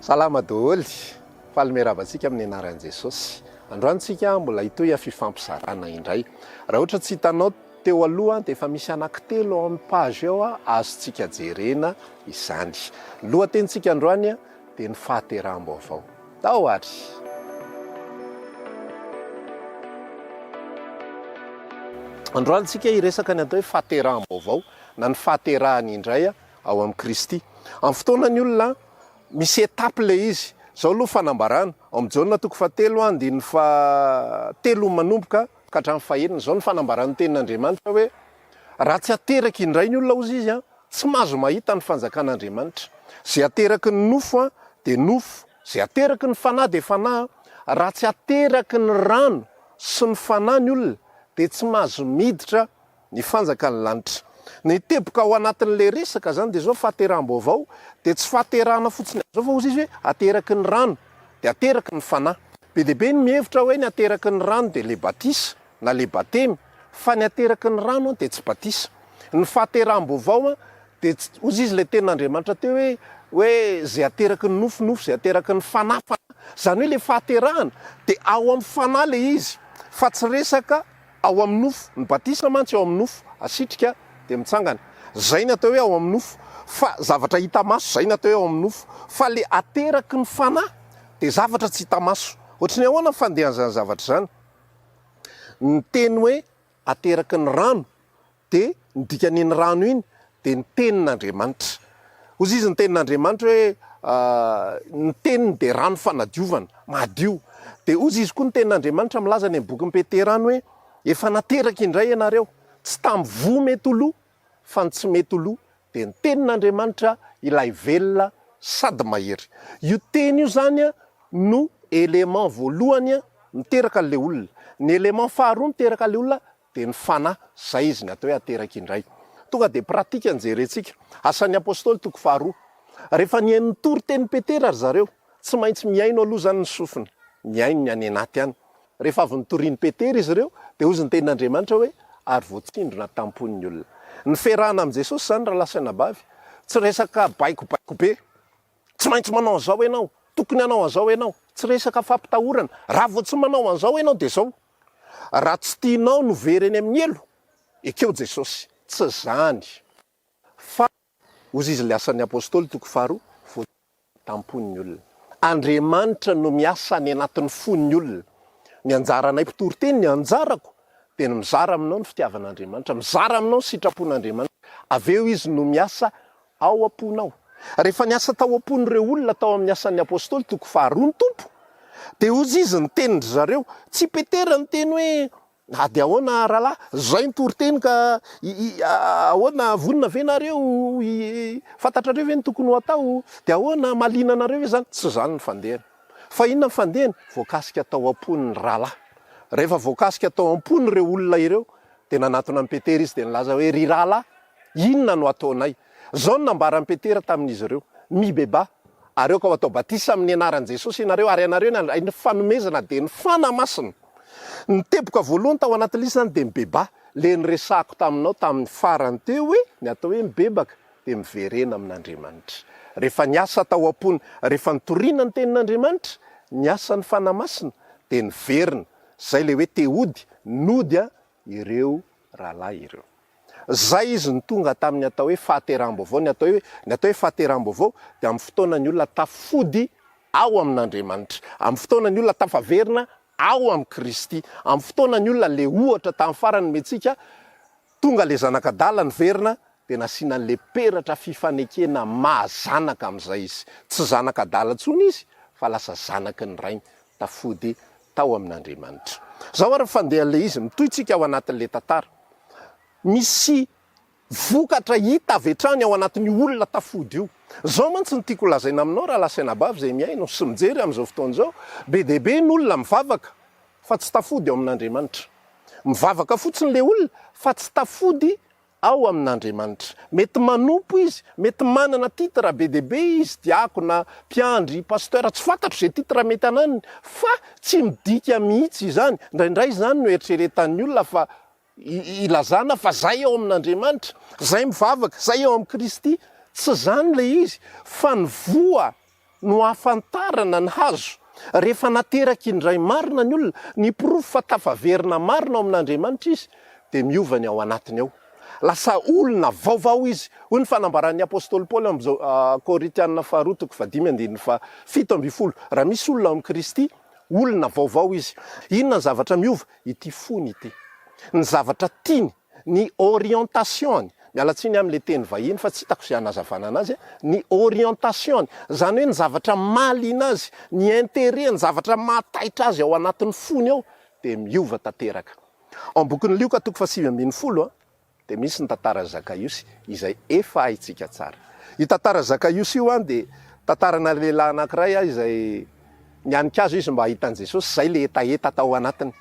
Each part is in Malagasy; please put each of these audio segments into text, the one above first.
Salama daholo, faly miarahaba antsika amin'ny anaran'i Jesosy. Androany tsika mbola hitohy fifampizarana indray. Raha ohatra tsy hitanao teo aloha dia efa misy anankitelo ao amin'ny page ao azontsika jerena izany. Ny lohatenintsika androany dia ny fahateraham-baovao. Tao ary! Androany tsika hiresaka ny atao hoe fahateraham-baovao na ny fahaterahany indray ao amin'i Kristy. Amin'ny fotoana ny olona misy étape ilay izy. Izao aloha fanambarana, ao amin'ny Jaona toko fahatelo andininy fahatelo manomboka ka hatramin'ny fahenina. Izao ny fanambaran'ny tenin'Andriamanitra hoe raha tsy ateraka indray ny olona hozy izy tsy mahazo mahita ny fanjakan'Andriamanitra. Izay ateraky ny nofo dia nofo, izay ateraky ny fanahy dia fanahy. Raha tsy ateraky ny rano sy ny fanahy ny olona dia tsy mahazo miditra ny fanjakan'ny lanitra. Ny teboka ao anatin'ilay resaka izany dia izao, fahateraham-baovao dia tsy fahaterahana fotsiny amin'izao fa hozy izy hoe ateraky ny rano dia ateraky ny fanahy. Be dia be ny mihevitra hoe ny ateraky ny rano dia ilay batisa na ilay batemy fa ny ateraky ny rano dia tsy batisa. Ny fahateraham-baovao dia tsy, hozy izy ilay tenin'Andriamanitra teo hoe hoe izay ateraky ny nofo nofo, izay ateraky ny fanahy fanahy. Izany hoe ilay fahaterahana dia ao amin'ny fanahy ilay izy fa tsy resaka Ao amin'ny nofo. Ny batisa mantsy ao amin'ny nofo. Asitrika dia mitsangana. Zay ny atao hoe ao amin'ny nofo. Fa zavatra hita maso, zay ny atao hoe ao amin'ny nofo. Fa le ateraky ny fanahy dia zavatra tsy hita maso. Ohatry ny ahoana ny fandehan'izany zavatra izany? Ny teny hoe ateraky ny rano Dia ny dikan'iny rano iny dia ny tenin'Andriamanitra. Hozy izy ny tenin'Andriamanitra hoe ny teniny dia rano fanadiovana, madio. Dia hozy izy koa ny tenin'Andriamanitra milaza any amin'ny bokin'i Petera any hoe efa nateraka indray ianareo, tsy tamin'ny voa mety ho lo, fa ny tsy mety ho lo dia ny tenin'Andriamanitra ilay velona sady mahery. Io teny io izany no élément voalohany miteraka an'ilay olona. Ny élément faharoa miteraka an'ilay olona Dia ny fanahy, zay izy ny atao hoe ateraka indray. Tonga dia pratika ny jerentsika. Asan'ny Apostoly toko faharoa. Rehefa nihaino ny toritenin'i Petera ry zareo, tsy maintsy mihaino aloha izany ny sofina, mihaino ny any anaty any. Rehefa avy nitorian'i Petera izy ireo, dia hozy ny tenin'Andriamanitra hoe, ary voatsindrona tam-pon'ny olona. Ny fiarahana amin'i Jesosy izany rahalahy sy anabavy, tsy resaka baikobaiko be, tsy maintsy manao an'izao ianao, tokony hanao an'izao ianao, tsy resaka fampitahorana, raha vao tsy manao an'izao ianao dia izao. Raha tsy tianao no very eny amin'ny helo, ekeo Jesosy. Tsy zany. Fa, hozy izy ilay Asan'ny Apostoly toko faharoa, voatsindrona tam-pon'ny olona. Andriamanitra no miasa any anatin'ny fon'ny olona. Ny anjaranay mpitory teny, ny anjarako, dia ny mizara aminao ny fitiavan'Andriamanitra, mizara aminao ny sitrapon'Andriamanitra. Avy eo Izy no miasa ao am-ponao. Rehefa niasa tao am-pon'ireo olona tao amin'ny Asan'ny Apostoly toko faharoa ny Tompo, dia hozy Izy niteny ry zareo. Tsy i Petera niteny hoe, Na dia ahoana rahalahy, izay ny toriteny ka ahoana, vonona ve nareo, fantatrareo ve ny tokony ho atao, dia ahoana, mahaliana anareo ve izany? Tsy izany ny fandehany. Fa inona ny fandehany? Voakasika tao am-pony ny rahalahy. Rehefa voakasika tao am-pony ireo olona ireo, dia nanatona an'i Petera izy dia nilaza hoe, Ry rahalahy, Inona no hataonay? Izao no nambaran'i Petera tamin'izy ireo, Mibebaha, ary aoka ho atao batisa amin'ny anaran'i Jesosy ianareo, ary ianareo no handray ny fanomezana, dia ny Fanahy Masina. Ny teboka voalohany tao anatin'ilay izy izany dia mibebaha. Ilay niresahako taminao tamin'ny farany teo hoe ny atao hoe mibebaka dia miverena amin'Andriamanitra. Rehefa niasa tao am-pony, rehefa nitoriana ny tenin'Andriamanitra, niasa ny Fanahy Masina, dia niverina. Izay ilay hoe te hody, nody ireo rahalahy ireo. Zay izy no tonga tamin'ny atao hoe fahateraham-baovao, ny atao hoe ny atao hoe fahateraham-baovao dia amin'ny fotoana ny olona tafody ao amin'Andriamanitra, amin'ny fotoana ny olona tafaverina ao amin'i Kristy, amin'ny fotoana ny olona le ohatra tamin'ny farany nomentsika, tonga le zanak'adala niverina dia nasiana an'le peratra fifanekena maha zanaka amin'izay izy, tsy zanak'adala intsony izy fa lasa zanaky ny rainy, tafody tao amin'Andriamanitra. Zao ary ny fandehan'ilay izy, mitohy tsika ao anatin'ilay tantara. Misy vokatra hita avy hatrany ao anatin'io olona tafody io. Zao mantsy no tiako holazaina aminao rahalahy sy anabavy izay mihaino sy mijery amin'izao fotoana izao, be dia be ny olona mivavaka fa tsy tafody ao amin'Andriamanitra. Mivavaka fotsiny ilay olona fa tsy tafody ao amin'Andriamanitra. Mety manompo izy, mety manana titre be dia be izy, diakona, mpiandry, pasteur, tsy fantatro izay titre mety ananany, fa tsy midika mihitsy izany. Indraindray izany no eritreretan'ny olona fa ilazana fa zay ao amin'Andriamanitra, zay mivavaka, zay ao amin'i Kristy. Tsy izany ilay izy, fa ny voa. no ahafantarana ny hazo. Rehefa nateraka indray marina ny olona, ny porofo fa tafaverina marina ao amin'Andriamanitra izy, dia miova ny ao anatiny ao. Lasa olona vaovao izy. Hoy ny fanambaran'ny apostoly Paoly ao amin'ny Korintiana faharoa toko fahadimy andininy faha 17, Raha misy olona ao amin'i Kristy, olona vaovao izy. Inona ny zavatra miova? Ity fony ity. Ny zavatra tiany, ny orientation-ny, miala tsiny amin'ilay teny vahiny fa tsy hitako izay hanazavana anazy, ny orientation-ny, izany hoe ny zavatra mahaliana azy, ny intérêt, ny zavatra mahataitra azy ao anatin'ny fony ao dia miova tanteraka. Ao amin'ny bokin'i Lioka toko faha-19 dia misy ny tantaran'i Zakaiosy izay efa haintsika tsara. Io tantaran'i Zakaiosy io dia tantarana lehilahy anankiray izay nianika azy izy mba hahita an'i Jesosy, izay ilay hetaheta tao anatiny.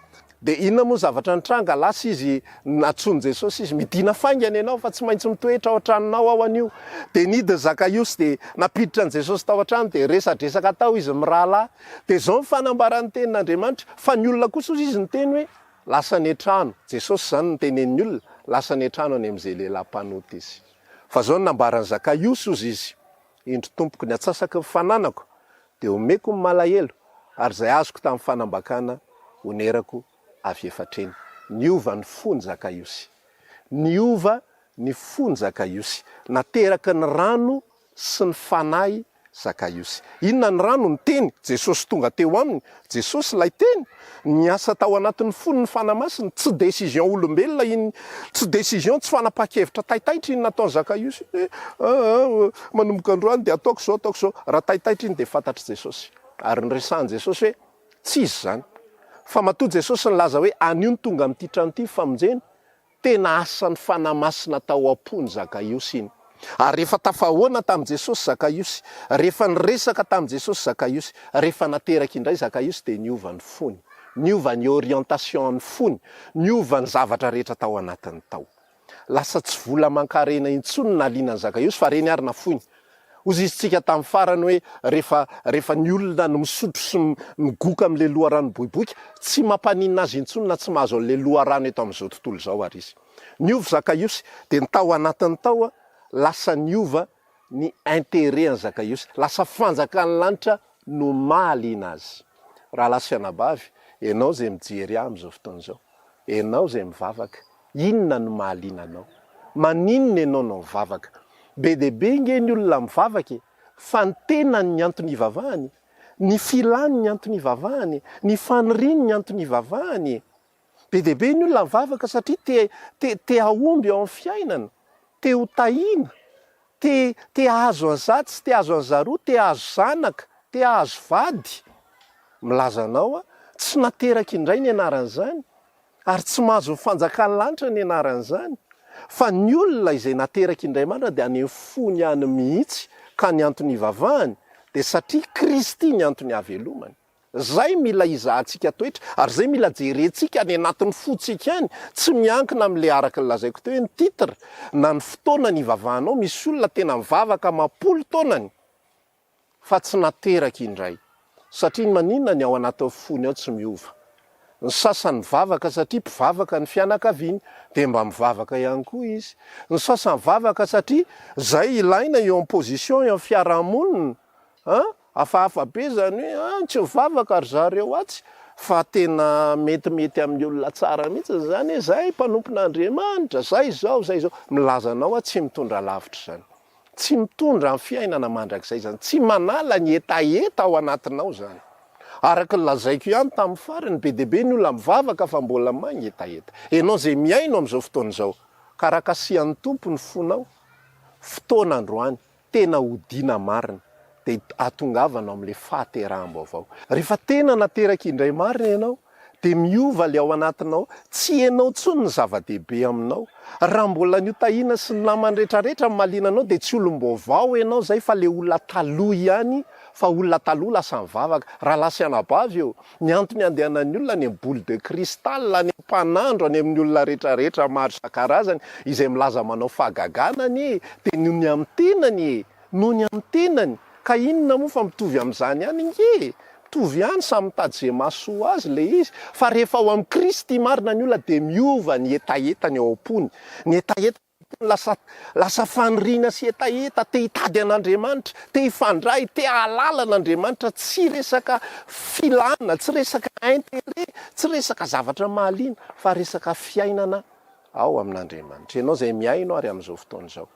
Dia inona moa ny zavatra nitranga? Lasa izy, nantsoin'i Jesosy izy, midina faingana ianao fa tsy maintsy mitoetra ao an-tranonao aho anio. Dia nidina Zakaiosy dia nampiditra an'i Jesosy tao an-trano dia resadresaka tao izy mirahalahy. Dia izao ny fanambaran'ny tenin'Andriamanitra, fa ny olona kosa hozy izy niteny hoe, Lasa any an-trano, Jesosy izany no tenenin'ny olona, lasa any an-trano any amin'izay lehilahy mpanota izy. Fa izao no nambaran'i Zakaiosy, hozy izy, Indro Tompoko, ny antsasaky ny fananako dia omeko ny malahelo, ary izay azoko tamin'ny fanambakana onerako avy efatra eny. Niova ny fon'i Zakaiosy. Niova ny fon'i Zakaiosy. Nateraky ny rano sy ny Fanahy Zakaiosy. Inona ny rano? Ny Teny. Jesosy tonga teo aminy. Jesosy ilay Teny. Niasa tao anatin'ny fony ny Fanahy Masina. Tsy décision olombelona iny, tsy décision, tsy fanapahan-kevitra taitaitra iny nataon'i Zakaiosy iny hoe, aa, manomboka androany dia ataoko izao, ataoko izao. Raha taitaitra iny dia fantatr'i Jesosy. Ary niresahan'i Jesosy hoe tsy izy izany. Fa matoa Jesosy nilaza hoe anio no tonga amin'ity trano ity ny famonjena, Tena asan'ny Fanahy Masina tao am-pon'i Zakaiosy iny. Ary rehefa tafahoana tamin'i Jesosy Zakaiosy, rehefa niresaka tamin'i Jesosy Zakaiosy, rehefa nateraka indray Zakaiosy dia niova ny fony, niova ny orientation-n'ny fony, niova ny zavatra rehetra tao anatiny tao. Lasa tsy vola aman-karena intsony ny nahaliana an'i Zakaiosy fa reny ary nafoiny. Hozy izy tsika tamin'ny farany hoe rehefa rehefa ny olona no misotro sy migoka amin'ilay loharano boiboika, tsy mampaninona azy intsony na tsy mahazo an'ilay loharano eto amin'izao tontolo izao ary izy. Niova Zakaiosy, dia ny tao anatiny tao lasa niova ny intérêt an'i Zakaiosy, lasa fanjakan'ny lanitra no mahaliana azy. Rahalahy sy anabavy, ianao izay mijery ahy amin'izao fotoana izao, ianao izay mivavaka, Inona no mahaliana anao? Maninona ianao no mivavaka? Be dia be nge ny olona mivavaka e! Fa ny tenany ny antony ivavahany e! Ny filany ny antony ivavahany e! Ny faniriany ny antony ivavahany e! Be dia be ny olona mivavaka satria te te te hahomby eo amin'ny fiainana, te ho tahiana, te te hahazo an'izatsy, te hahazo an'izaroa, te hahazo zanaka, te hahazo vady. Milaza anao aho, tsy nateraka indray ny anaran'izany. Ary tsy mahazo ny fanjakan'ny lanitra ny anaran'izany, fa ny olona izay nateraka indray marina dia any amin'ny fony any mihitsy, ka ny antony ivavahany dia satria Kristy ny antony ahavelomany. Izay mila izahantsika toetra, ary izay mila jerentsika any anatin'ny fontsika any, tsy miankina amin'ilay araka ny lazaiko teo hoe ny titre, na ny fotoana nivavahanao, misy olona tena mivavaka amam-polo taonany, fa tsy nateraka indray satria ny maninona ny ao anatin'ny fony ao tsy miova. Ny sasany mivavaka satria mpivavaka ny fianakaviany dia mba mivavaka ihany koa izy. Ny sasany mivavaka satria zay ilaina eo amin'ny position eo amin'ny fiarahamonina an! Hafahafa be zany hoe an! tsy mivavaka ry zareo atsy fa tena metimety amin'ny olona tsara mihitsy zany hoe zay mpanompon'Andriamanitra, zay zao, zay zao. Milaza anao aho tsy mitondra lavitra izany. Tsy mitondra ny fiainana mandrakizay izany, tsy manala ny hetaheta ao anatinao izany. Araka ny lazaiko ihany tamin'ny farany, be dia be ny olona mivavaka fa mbola mangetaheta. Ianao izay mihaino amin'izao fotoana izao, ka raha kasihan'ny Tompo ny fonao, fotoana androany, tena hodiana marina, dia hahatongavana ao amin'ilay fahateraham-baovao. Rehefa tena nateraka indray marina ianao, dia miova ilay ao anatinao, tsy ianao intsony ny zava-dehibe aminao. Raha mbola ny hotahiana sy ny namany retraretra no mahaliana anao dia tsy olom-baovao ianao izay fa ilay olona taloha ihany fa olona taloha lasa nivavaka. Rahalahy sy anabavy ô, ny antony andehanan'ny olona any amin'ny boule de cristal, any amin'ny mpanandro, any amin'ny olona retraretra maro isan-karazany izay milaza manao fahagagana anie dia noho ny amin'ny tenany e! Noho ny amin'ny tenany, ka inona moa fa mitovy amin'izany ihany ange e! Mitovy ihany, samy mitady izay mahasoa azy ilay izy, fa rehefa ao amin'i Kristy marina ny olona dia miova ny hetahetany ao am-pony, ny hetaheta. lasa lasa faniriana sy hetaheta, te hitady an'Andriamanitra, te hifandray, te hahalala an'Andriamanitra, tsy resaka filana, tsy resaka intérêt, tsy resaka zavatra mahaliana fa resaka fiainana ao amin'Andriamanitra. Ianao izay mihaino ary amin'izao fotoana izao,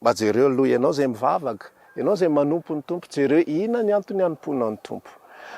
mba jereo aloha ianao izay mivavaka, ianao izay manompo ny Tompo, jereo inona ny antony hanompoana ny Tompo.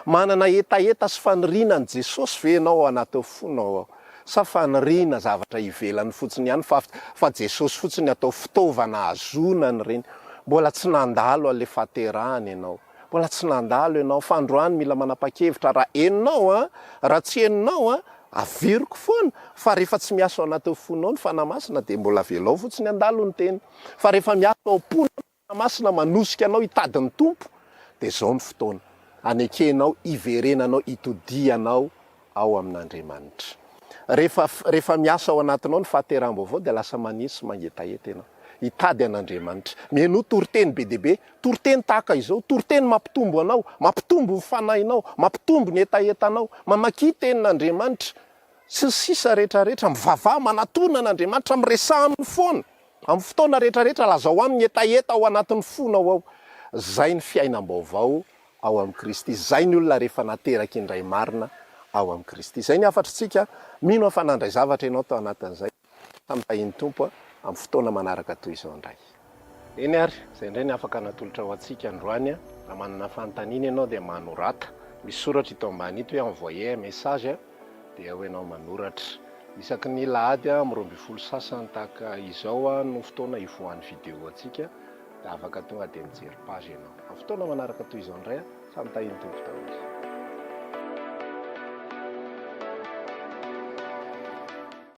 Manana hetaheta sy faniriana an'i Jesosy ve ianao ao anatin'ny fonao ao? Sa faniriana zavatra ivelany fotsiny ihany fa fa Jesosy fotsiny atao fitaovana ahazoana an'ireny? Mbola tsy nandalo an'ilay fahaterahana ianao. Mbola tsy nandalo ianao. Fa androany mila manapa-kevitra raha henonao an, raha tsy henonao an, averiko foana fa rehefa tsy miasa ao anatin'ny fonao ny Fanahy Masina dia mbola avelao fotsiny handalo ny teny. Fa rehefa miasa ao am-ponao ny Fanahy Masina manosika anao hitady ny Tompo dia izao ny fotoana hanekenao hiverenanao hitodihanao ao amin'Andriamanitra. Rehefa rehefa miasa ao anatinao ny fahateraham-baovao dia lasa maniry sy mangetaheta ianao hitady an'Andriamanitra. Mihainoa toriteny be dia be, toriteny tahaka izao, toriteny mampitombo anao, mampitombo ny fanahinao, mampitombo ny hetahetanao, mamakia tenin'Andriamanitra, sy ny sisa rehetra rehetra, mivavaha, manatona an'Andriamanitra, miresaha aminy foana, amin'ny fotoana rehetra rehetra, lazao aminy ny hetaheta ao anatin'ny fonao ao. Izay ny fiainam-baovao ao amin'i Kristy. Izay ny olona rehefa nateraky indray marina ao amin'i Kristy. Izay ny hafatritsika. Mino aho fa nandray zavatra ianao tao anatin'izay. Samy tahian'ny Tompo amin'ny fotoana manaraka toy izao indray. Eny ary, izay indray ny afaka natolotra ho antsika androany. Raha manana fanontaniana ianao dia manorata. Misy soratra ito ambany ito hoe envoyer un message dia ao ianao manoratra. Isaky ny lahady amin'ny 12 sasany tahaka izao no fotoana hivoahan'ny vidéo antsika. Dia afaka tonga dia mijery page ianao. Amin'ny fotoana manaraka toy izao indray, samy tahin'ny Tompo daholo.